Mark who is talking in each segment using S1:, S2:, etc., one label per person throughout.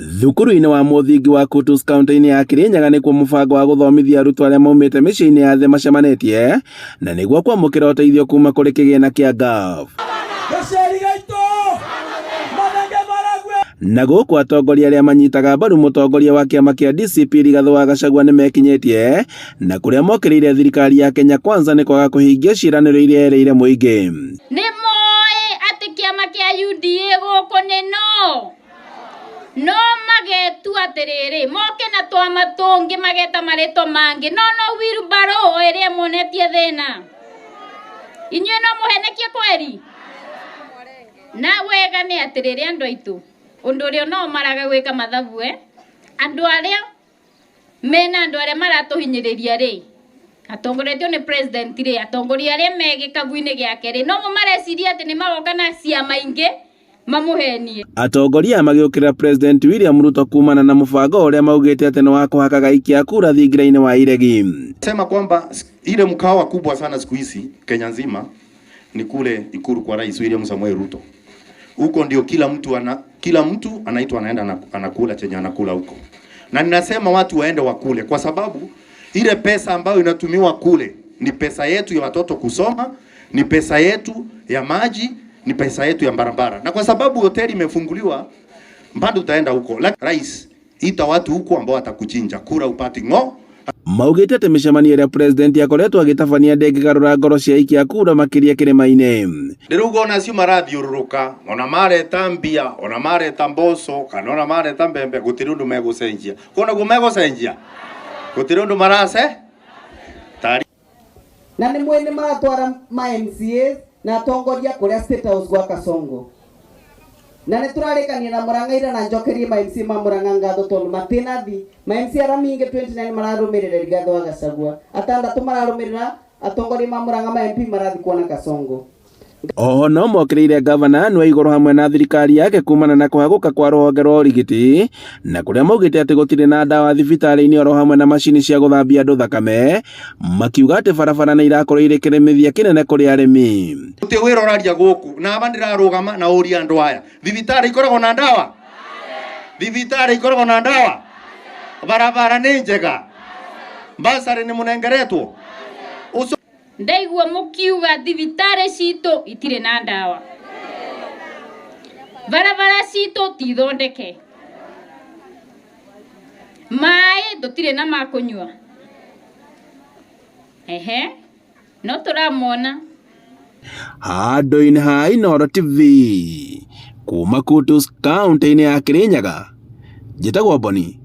S1: Thukuru-inĩ wa mũthingi wa Kutus kaunti-inĩ ya Kirinyaga nĩkuo mũbango wa gũthomithia arutwo arĩa maumĩte mĩciĩ-inĩ ya thĩ macemanĩtie na nĩguo kwamũkĩra ũteithio kuma kũrĩ kĩgĩna kĩa Gov. Na gũkũ atongoria arĩa manyitaga mbaru mũtongoria wa kĩama kĩa DCP Rigathĩ wa Gachagua nĩmekinyĩtie na kũrĩa mokĩrĩire thirikari ya Kenya Kwanza nĩ kwaga kũhingia ciĩranĩro iria yerĩire mũingĩ.
S2: Nĩ moĩ atĩ kĩama kĩa UDA gũkũ nĩ no no magetua atĩrĩrĩ moke na twama tũngĩ mageta marĩtwa mangĩ no no wheelbarrow o ĩrĩa ĩmuonetie thĩna. Inyuĩ no mũhenekie kweri? Na wega nĩ atĩrĩrĩ andũ aitũ, ũndũ ũrĩa no maraga gwĩka mathabu eh? Andũ arĩa mena andũ arĩa maratũhinyĩrĩria rĩ, atongoretio nĩ president rĩ, atongoria arĩa me gĩkabu-inĩ gĩake rĩ, no mo mareciria atĩ nĩ magoka na ciama ingĩ mamũhenie.
S1: Atongoria aya magĩũkĩrĩra President William Ruto kumana na mũbango ũrĩa maugĩte atĩ nĩ wa kũhakaga aikia a kura thingira-inĩ wa iregi.
S3: Sema kwamba ile mkahawa kubwa sana siku hizi Kenya nzima ni kule Ikulu kwa Rais William Samoei Ruto. Huko ndio kila mtu ana, kila mtu anaitwa anaenda anakula chenye anakula huko. Na ninasema watu waende wakule kwa sababu ile pesa ambayo inatumiwa kule ni pesa yetu ya watoto kusoma, ni pesa yetu ya maji, ni pesa yetu ya barabara. Na kwa sababu hoteli imefunguliwa bado utaenda huko. Lakini rais, ita watu huko ambao watakuchinja kura upati ng'o.
S1: Maugĩte atĩ mĩcemanio ĩrĩa president akoretwo agĩtabania ndĩngĩgarũra ngoro cia aikia a kura makĩria kĩrĩma-inĩ.
S3: Ndĩrauga ona acio marathiũrũrũka ona mareta mbia ona mareta mboco kana ona mareta mbembe gũtirĩ ũndũ megũcenjia. Kũu naguo megũcenjia? Gũtirĩ ũndũ marace tari.
S4: Na nĩ mwĩ nĩ maratwara ma MCAs na atongoria kũrĩa State House gwa Kasongo. Na nĩ tũrarĩkania na Murang'a ira na njokerie ma MCA ma Murang'a ngatho tondũ matinathi. Ma MCA arĩa mingĩ 29 mararũmĩrĩra Rigathĩ wa Gachagua. Atandatũ mararũmĩrĩra atongoria ma Murang'a ma MP marathi kuona Kasongo.
S1: Oho no mokĩrĩire ngavana Anne Waigũrũ hamwe na thirikari yake kumana na kũhagũka kwa rũhonge rwa ũrigiti na kũrĩa maugĩte atĩ gũtirĩ na ndawa thibitarĩ-inĩ oro hamwe na macini cia gũthambia andũ thakame, makiuga atĩ barabara nĩ irakorwo irĩ kĩremithia kĩnene kũrĩ arĩmi.
S3: Gũtirĩ wĩra ũraria gũkũ na aba ndĩrarũgama na ũrie andũ aya, thibitarĩ ikoragwo na ndawa? Thibitarĩ ikoragwo na ndawa? Barabara nĩ njega? Bursary nĩ mũnengeretwo?
S2: Ndaigua mũkiuga thibitarĩ citũ itirĩ na ndawa, barabara citũ ti thondeke, maĩ tũtirĩ na ma kũnyua. Ehe, no tũramona.
S1: Handũ-inĩ ha Inooro TV, kuma Kutus kaũntĩ-inĩ ya Kirinyaga, njĩtagwo Boni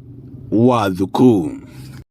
S1: wa Thuku.